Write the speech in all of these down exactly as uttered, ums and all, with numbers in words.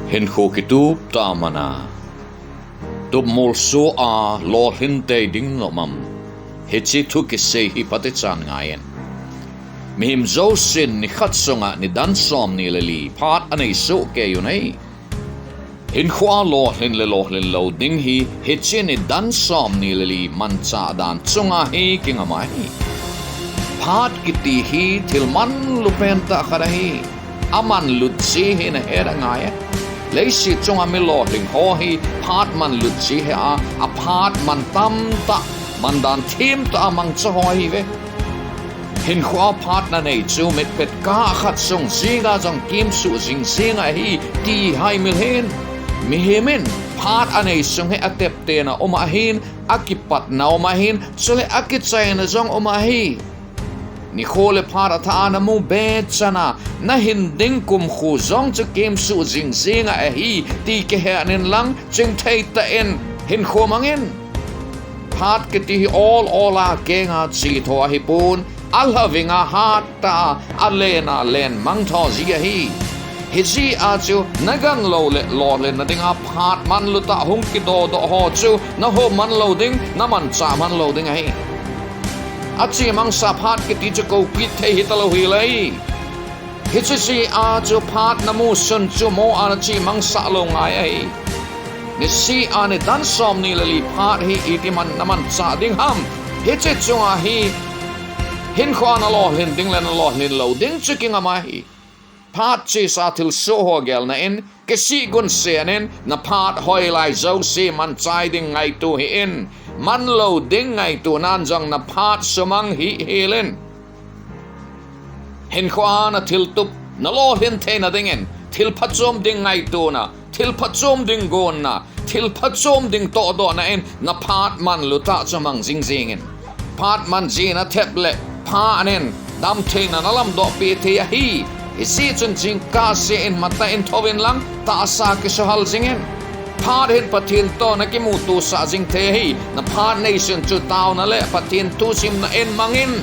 Hinkho kitup tah mana, tupmol soh a lolhin tei ding nom am? Hiche thu kisei hi phatechan ngaiyin. Mihem jousen nikhat sunga nidan somni le li phat anei soh kei u ahi. Hinkho a lolhin le lolhin lou ding hi, hiche nidan somni le li manchah dan chunga hi kingam ahi. Phat kiti hi thil manlu pentah khat ahi. Amanlut ji hi nahet angaiye. Leiset chunga mi lolhing ho hi phat manlut ji hi a, aphat man tamtah, mandan themtah a mangcha ho ahiuve. Hinkho a phat nanei chu mitpet kah khat sung jinga jong kimsuh jingjing ahi ti haimil hih in. Mihem in phat anei sung hi atepten aum ahin, akipatna um ahin, chule akichaina jong um ahi. Nikho le phat athah a namu be chan a, nahin ding kumkhu jong chu kimsuh jingjing ahi ti kihet in lang, chingthei tah in hinkho mangin. Phat kiti hi ol ol a kenga chetho ahipon, alhaving a hattah a, alen a len mangtho ji ahi. Hijeh a chu nagang lou le lolhin nading a phat manlu tah hung kidodoh ho chu nahom man lou ding, namanchah man lou ding ahi. Achimangsah phat kiti chu kou kit thei hitalou hile. Hiche jeh a chu phat namu sun chu mo a nachimangsah lou ngai ahi. Niseh a nidan somni le li phat hi itiman namanchah ding ham? Hiche chunga hi hinkho a nalolhin ding le nalolhin lou ding chu kingam ahi. Phat chesa thilsoh ho gelna in, kisih gunsen in, naphat hoilai jouse manchai ding ngaito hih in, manlou ding ngaito nan jong naphat sumang hih hel in. Hinkho a nathiltup, nalolhin theina dingin, thil phachom ding ngaitona, thil phachom ding gonna, thil phachom ding tohdohna in, naphat manlu tah chu mang jingjing in. Phat man ji nathep le, phat in, damtheina nalamdoh peh thei ahi. Hijeh chun jingkah jeh in matah in thouvin lang, tahsa kisuhal jing in. Phat hin Pathen toh nakimutosah jing thei ahi, naphat neisun chu taona le Pathen thusimna in mang in.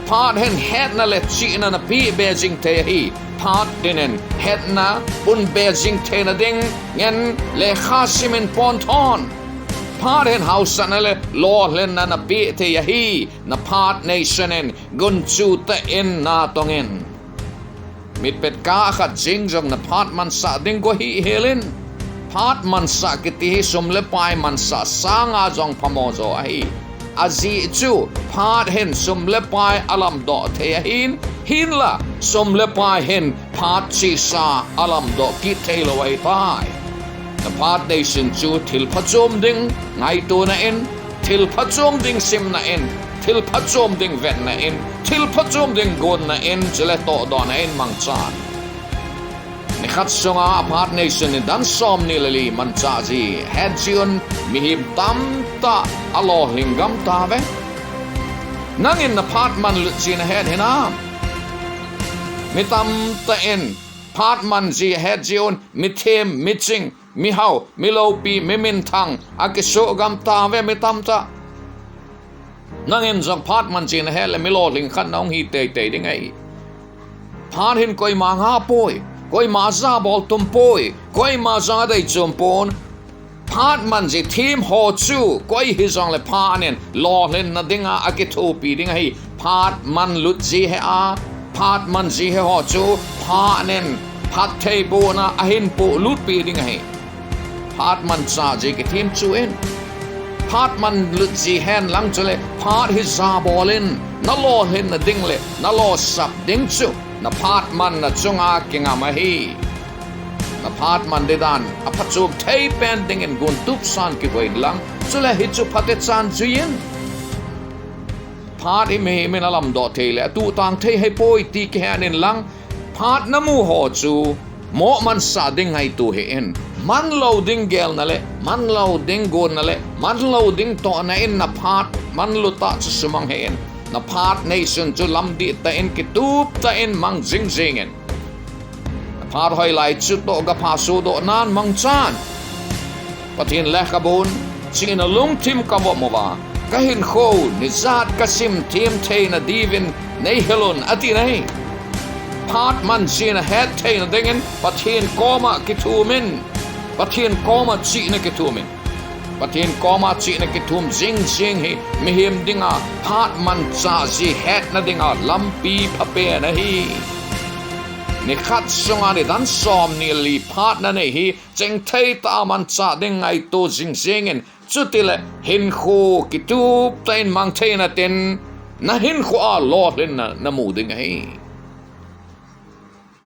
Phat hin hetna le chihna napeh be jing thei ahi. Phat dingin hetna pun be jing theina dingin lekha sim in pon thon. Phat hin haosatna le lolhinna napeh thei ahi. Naphat neisun in gunchu tah in natong in. Mitpet kah khat jing jong naphat mansah ding go hih hel in. Phat mansah kiti hi sum le pai mansah sanga jong phamo jo ahi. Ajeh chu phat hin sum le pai alamdoh thei ahin, hinla sum le pai hin phat chesa alamdoh kit theilou ahitai. Naphat neisun chu thil phachom ding ngaitona in, thil phachom ding simna in, thil phachom ding vetna in, thil phachom ding gonna in, chule tohdohna in mangchan. Nikhat sunga aphat neisun nidan somni le li manchah ji hetjeh un mihem tamtah alolhing gam tauve. Nangin naphat manlut ji nahet hinam? Mi tamtah in phat man ji hetjeh un mithem, miching, mihao, miloupi, miminthang akisoh gam tauve mi tamtah. Nangin jong phat man ji nahet le milolhing khat nahung hi teitei ding ahi. Phat hin koima ngah poi, koima jabol tum poi, koima jong adei chom pon. Phat man ji them ho chu koi hijongle phat in lolhinna dinga akithopi ding ahi. Phat manlut ji hi a, phat man ji hi ho chu phat in phattheibohna ahin pohlutpi ding ahi. Phat manchah ji kithem chu in, phat manlut ji hen lang chule phat hi jabol in nalolhinna ding le nalosap ding chu naphat manna chunga kingam ahi. Naphat man ding dan aphachom thei pen dingin guntup san kikoi in lang, chule hichu phatechan jui in. Phat hi mihem in alamdoh thei le atuhtang thei ahipoi ti kihen in lang, phat namu ho chu moh mansah ding ngaito hih in. Manlou ding gelna le manlou ding gonna le manlou ding tohna in naphat manlut tah chu sumang hih in. Naphat neisun chu lamdih tah in kitup tah in mang jingjing in. Naphat hoilai chu toh gapha sodoh nan mangchan. Pathen lekhabun, chihna lungthim kavop uva, kahinkho nijat kasim them theina diuvin neihil un ati nai. phat man jing na het theina dingin Pathen koma kithumin, Pathen koma chihna kithumin. Pathen koma chihna kithum jing jing hi mihem dinga phat manchah ji hetna dinga lampi phapen ahi. Nikhat sunga nidan somni le li phat nanei hi chingthei tah a manchah ding ngaito jing jingin, chutile hinkho kitup tah in mang theina tin, na hinkho a lolhinna namu ding ahi.